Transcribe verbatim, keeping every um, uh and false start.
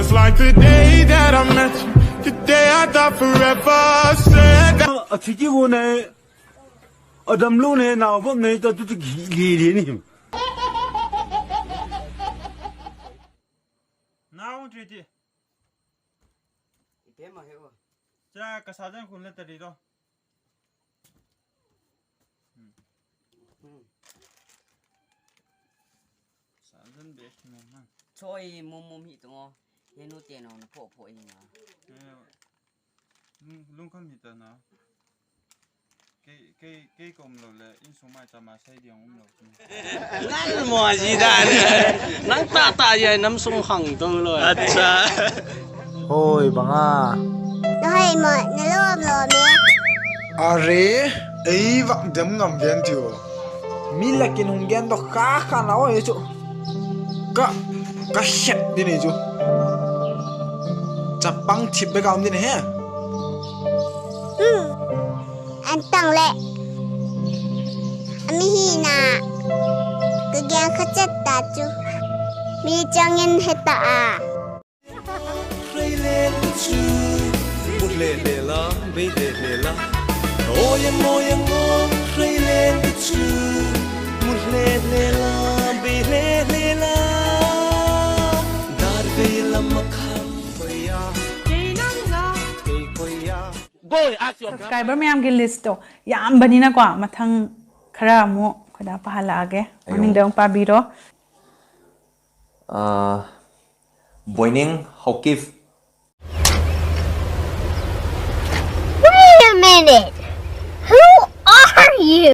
It's like the day that I met you, the day I thought forever. Said that. A chiti wo ne, adam lo ne, na wo ne, ta tu tu gi li li ni. Now, chiti. Ipe ma he wo. Cha ka sa jan kun le ta ri do. Hmm. Sa jan be ki men na. Choi mum mum hi to ngo. Henu te no na pho pho ni na. Eh, lung, lung kham hi ta na. Kei, kei, kei ka um lou le, insung mai chama sei ding um lou. Nang mo ji da ne. Nang ta ta ya nam sung khang to lo. Acha. Hoi, banga. Na hoi mo, na lom lom e. Are, ei vak dem ngam ven tiu. Mi lakin hung gen to kha kha na oi chu. Ka, ka het di ni chu. Chapang thip be ka um di ni he. Hmm. An tang le. Ami hi na. Ka gen kha chet ta chu. Mi chang in he ta a. Rei le chu, bu le le la, bei le le la. O yang, o yang, o, rei le chu, bu le le la, bei le le la. Dar bei la ma kham, koi ya. Kei nang la, kei koi ya. Go and ask your grandma. Subscriber mayam ki list to yam bani na kwa, mathang khara mu, khoda pahala age. Ayo. Maning dong pa biro. Ah, Boining Haokip. Wait a minute!